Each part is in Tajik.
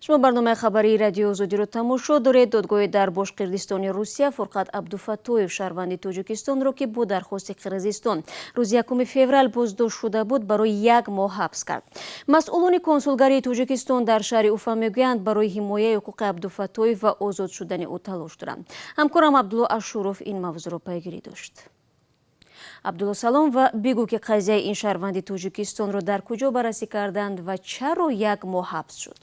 Шумо барномаи хабарии Радиои Озодиро тамошо доред. Додгоҳи дар Бошқирдистони Русия Фурқат Абдуфаттоев, шаҳрванди Тоҷикистонро, ки бо дархости Қирғизистон рӯзи 1 феврал боздошт шуда буд, барои як моҳ ҳабс кард. Масъулони консулгарии Тоҷикистон дар шаҳри Уфа мегӯянд, барои ҳимояи ҳуқуқи Абдуфаттоев ва озод шудани ӯ талош доранд. Ҳамкорам Абдулло Ашуров ин мавзӯъро пайгирӣ дошт. Абдулло, салом, ва бигӯ, ки қазияи ин шаҳрванди Тоҷикистонро дар куҷо баррасӣ карданд ва чаро як моҳ ҳабс шуд?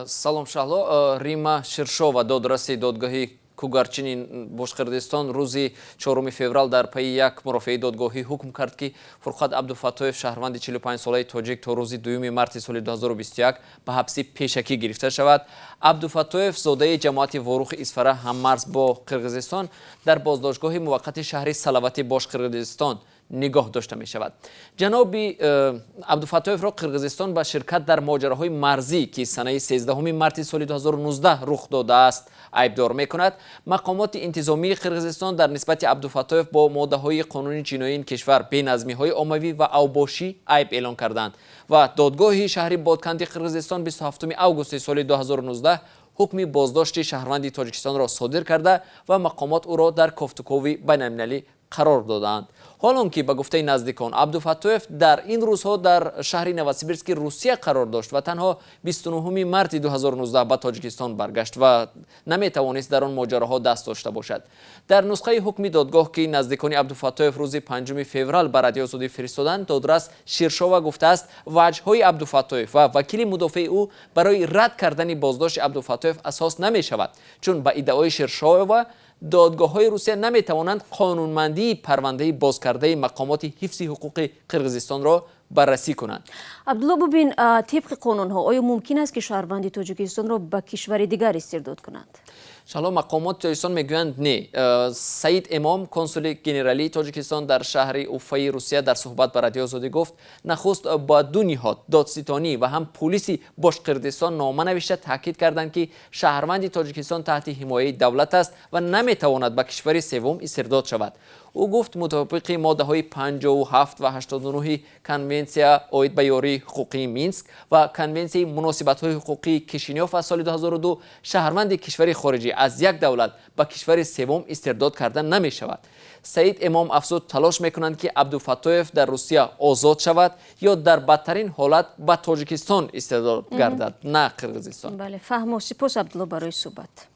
Салом, Шаҳло. Рима Ширшова, додраси додгоҳи Кугарчини Бошқирдистон, рӯзи 4 феврал дар пайи як мурофиаи додгоҳӣ ҳукм кард, ки Фурқат Абдуфаттоев, шаҳрванди 45-солаи тоҷик, то рӯзи 2 марти соли 2021 ба ҳабси пешакӣ гирифта шавад. Абдуфаттоев, зодаи ҷамоати Ворухи Исфара, ҳаммарз бо Қирғизистон, дар боздоштгоҳи муваққати шаҳри Салавати Бошқирдистон нигоҳ дошта мешавад. Ҷаноби Абдуфаттоевро Қирғизистон ба ширкат дар моҷароҳои марзӣ, ки санаи 13 марти соли 2019 рух додааст, айбдор мекунад. Мақомоти интизомии Қирғизистон дар нисбати Абдуфаттоев бо моддаҳои қонуни ҷиноии ин кишвар, беназмиҳои оммавӣ ва авбошӣ, айб эълон карданд ва додгоҳи шаҳри Ботканди Қирғизистон 27 августи соли 2019 ҳукми боздошти шаҳрванди Тоҷикистонро содир карда ва мақомот ӯро дар кофтукови байналмилалӣ қарор додаанд. Ҳол он ки, ба гуфтаи наздикон, Абдуфаттоев дар ин рӯзҳо дар шаҳри Новосибирски Русия қарор дошт ва танҳо 29 марти 2019 ба Тоҷикистон баргашт ва наметавонист дар он моҷароҳо даст дошта бошад. Дар нусхаи ҳукми додгоҳ, ки наздикони Абдуфаттоев рӯзи 5 феврал ба Радиои Озодӣ фиристоданд, додрас Ширшова гуфтааст, ваҷҳҳои Абдуфаттоев ва вакили мудофеи ӯ барои рад кардани боздошти Абдуфаттоев асос намешавад, чун, ба иддаои Ширшова, додгоҳҳои Русия наметавонанд қонунмандии парвандаи бозкардаи мақомоти ҳифзи ҳуқуқи Қирғизистонро баррасӣ кунанд. Абдулло, бубин, тибқи қонунҳо оё мумкин аст, ки шаҳрванди Тоҷикистонро ба кишвари дигар истирдод кунанд? Шаҳло, мақомоти Тоҷикистон мегӯянд, не. Саид Эмом, консули генералии Тоҷикистон дар шаҳри Уфаи Русия, дар суҳбат ба Радиои Озодӣ гуфт, нахуст ба ду ниҳод, додситонӣ ва ҳам пулиси Бошқирдистон, нома навишта таъкид карданд, ки шаҳрванди Тоҷикистон таҳти ҳимояи давлат аст ва наметавонад ба кишвари севум истирдод шавад. Ӯ гуфт, мутобиқи моддаҳои 57 ва 89 Конвенсия оид ба ёрии ҳуқуқии Минск ва Конвенсияи муносибатҳои ҳуқуқии Кишинёв аз соли 2002, шаҳрванди кишвари хориҷӣ аз як давлат ба кишвари севум истирдод карда намешавад. Саид Эмом афзуд, талош мекунанд, ки Абдуфаттоев дар Русия озод шавад ё дар бадтарин ҳолат ба Тоҷикистон истирдод гардад, на Қирғизистон. Бале, фаҳмо. Сипос, Абдулло, барои суҳбат.